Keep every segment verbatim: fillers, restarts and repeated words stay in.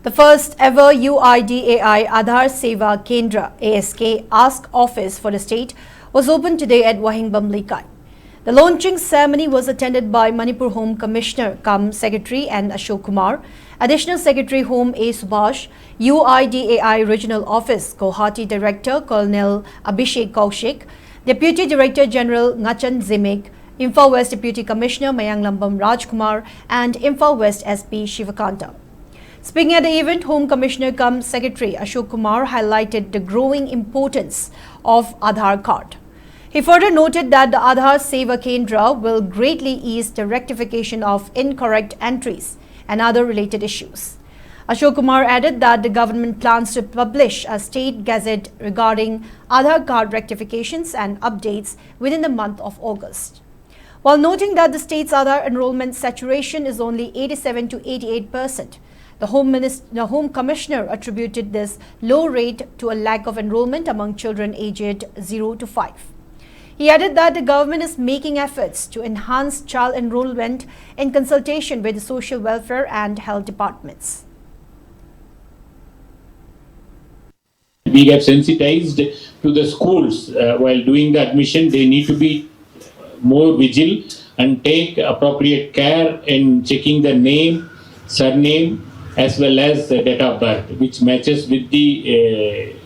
The first ever U I D A I Aadhaar Seva Kendra, A S K, Ask Office for the state was opened today at Wahingbam Leikai. The launching ceremony was attended by Manipur Home Commissioner cum Secretary N Ashok Kumar, Additional Secretary Home A Subhash, U I D A I Regional Office Guwahati Director Colonel Abhishek Kaushik, Deputy Director General Ngachan Zimik, Imphal West Deputy Commissioner Mayanglambam Rajkumar, and Imphal West S P Shivakanta. Speaking at the event, Home Commissioner cum Secretary Ashok Kumar highlighted the growing importance of Aadhaar card. He further noted that the Aadhaar Seva Kendra will greatly ease the rectification of incorrect entries and other related issues. Ashok Kumar added that the government plans to publish a state gazette regarding Aadhaar card rectifications and updates within the month of August. While noting that the state's Aadhaar enrollment saturation is only eighty-seven to eighty-eight percent, the Home, Minis- the Home Commissioner attributed this low rate to a lack of enrollment among children aged zero to five. He added that the government is making efforts to enhance child enrollment in consultation with the social welfare and health departments. We have sensitized to the schools uh, while doing the admission. They need to be more vigil and take appropriate care in checking the name, surname, as well as the date of birth, which matches with the uh,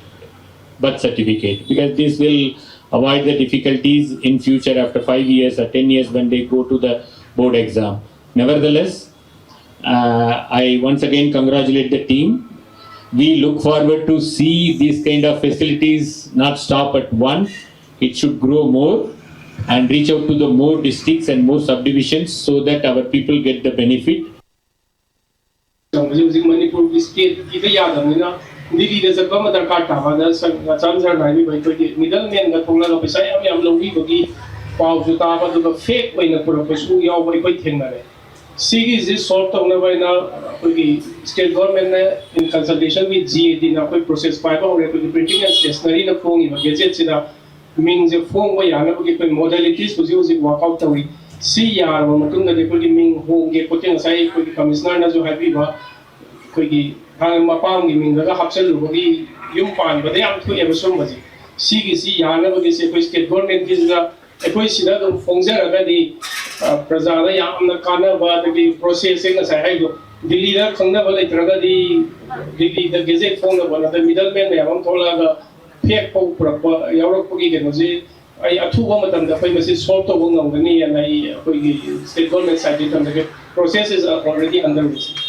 birth certificate, because this will avoid the difficulties in future after five years or ten years when they go to the board exam. Nevertheless, uh, I once again congratulate the team. We look forward to see these kind of facilities not stop at one. It should grow more and reach out to the more districts and more subdivisions so that our people get the benefit. ꯍꯧꯖꯤꯛ ꯍꯧꯖꯤꯛ ꯃꯅꯤꯄꯨꯔꯒꯤ ꯁ꯭ꯇꯦꯠꯀꯤꯗ ꯌꯥꯗꯕꯅꯤꯅ ꯗꯤꯜꯂꯤꯗ ꯆꯠꯄ ꯑꯃ ꯗꯔꯀꯥꯔ ꯇꯥꯕ ꯑꯗ ꯁꯥꯔ ꯔꯥꯆꯥꯟ ꯁꯥꯔꯅ ꯍꯥꯏꯕꯤꯕ ꯑꯩꯈꯣꯏꯒꯤ ꯃꯤꯗꯜ ꯃꯦꯟꯒ ꯊꯣꯛꯂꯒ ꯄꯩꯁꯥ ꯌꯥꯝ ꯌꯥꯝ ꯂꯧꯕꯤꯕꯒꯤ ꯄꯥꯎꯁꯨ ꯇꯥꯕ ꯑꯗꯨꯒ ꯐꯦꯛ ꯑꯣꯏꯅ ꯄꯨꯔꯛꯄꯁꯨ ꯌꯥꯎꯕ ꯑꯩꯈꯣꯏ ꯊꯦꯡꯅꯔꯦ꯫ ꯁꯤꯒꯤꯁꯤ ꯁꯣꯜꯕ ꯇꯧꯅꯕ ꯍꯥꯏꯅ ꯑꯩꯈꯣꯏꯒꯤ ꯁ꯭ꯇꯦꯠ ꯒꯣꯔꯃꯦꯟꯅ ꯏꯟ ꯀꯟꯁꯜꯇꯦꯁꯟ ꯋꯤꯠ ꯖꯤ ꯑꯦ ꯗꯤꯅ ꯑꯩꯈꯣꯏ ꯄ꯭ꯔꯣꯁꯦꯁ ꯄꯥꯏꯕ ꯍꯧꯔꯦ꯫ ꯑꯩꯈꯣꯏꯒꯤ ꯄ꯭ꯔꯤꯟꯇꯤꯡ ꯑꯦꯟ ꯁ꯭ꯇꯦꯁꯅꯔꯤꯅ ꯐꯣꯡꯉꯤꯕ ꯒꯦꯖꯦꯠꯁꯤꯗ ꯃꯤꯡꯁꯦ ꯐꯣꯡꯕ ꯌꯥꯅꯕꯒꯤ ꯑꯩꯈꯣꯏ ꯃꯣꯗꯦꯂꯤꯇꯤꯁ ꯍꯧꯖꯤꯛ ꯍꯧꯖꯤꯛ ꯋꯥꯔꯛ ꯑꯥꯎꯠ ꯇꯧꯔꯤ꯫ ꯁꯤ ꯌꯥꯔꯕ ꯃꯇꯨꯡꯗꯗꯤ ꯑꯩꯈꯣꯏꯒꯤ ꯃꯤꯡ ꯍꯣꯡꯒꯦ ꯈꯣꯠꯀꯦ ꯉꯁꯥꯏ ꯑꯩꯈꯣꯏꯒꯤ ꯀꯃꯤꯁꯅꯔꯅꯁꯨ ꯍꯥꯏꯕꯤꯕ ꯑꯩꯈꯣꯏꯒꯤ ꯍꯥꯟꯅ ꯃꯄꯥꯝꯒꯤ ꯃꯤꯡꯗꯒ ꯍꯥꯞꯆꯤꯜꯂꯨꯕꯒꯤ ꯌꯨꯝ ꯄꯥꯟꯕꯗ ꯌꯥꯝ ꯊꯣꯛꯑꯦꯕ ꯁꯨꯝꯕꯁꯦ꯫ ꯁꯤꯒꯤꯁꯤ ꯌꯥꯅꯕꯒꯤꯁꯦ ꯑꯩꯈꯣꯏ ꯁ꯭ꯇꯦꯠ ꯒꯣꯔꯃꯦꯟꯒꯤꯁꯤꯅ ꯑꯩꯈꯣꯏ ꯁꯤꯗ ꯑꯗꯨꯝ ꯐꯣꯡꯖꯔꯒꯗꯤ, ꯑ, ꯄ꯭ꯔꯖꯥꯗ ꯌꯥꯝꯅ ꯀꯥꯟꯅꯕ, ꯑꯗꯒꯤ ꯄ꯭ꯔꯣꯁꯦꯁꯁꯦ ꯉꯁꯥꯏ ꯍꯥꯏꯗꯣ, ꯗꯤꯜꯂꯤꯗ ꯈꯪꯅꯕ ꯂꯩꯇ꯭ꯔꯒꯗꯤ ꯗꯤꯜꯂꯤꯗ ꯒꯦꯖꯦꯠ ꯐꯣꯡꯅꯕ ꯅꯠꯇ꯭ꯔ ꯃꯤꯗꯜ ꯃꯦꯟ ꯃꯌꯥꯝ ꯑꯃ ꯊꯣꯛꯂꯛꯑꯒ ꯐꯦꯛ ꯐꯥꯎ ꯄꯨꯔꯛꯄ ꯌꯥꯎꯔꯛꯄꯒꯤ ꯀꯩꯅꯣꯁꯤ ꯑꯩ ꯑꯊꯨꯕ ꯃꯇꯝꯗ ꯑꯩꯈꯣꯏ ꯃꯁꯤ ꯁꯣꯜꯕ ꯇꯧꯕ ꯉꯝꯒꯅꯤ ꯍꯥꯏꯅ ꯑꯩ ꯑꯩꯈꯣꯏꯒꯤ ꯁ꯭ꯇꯦꯠ ꯒꯣꯔꯃꯦꯟ ꯁꯥꯏꯠꯇꯒꯤ ꯊꯝꯖꯒꯦ꯫ Process is already underway꯫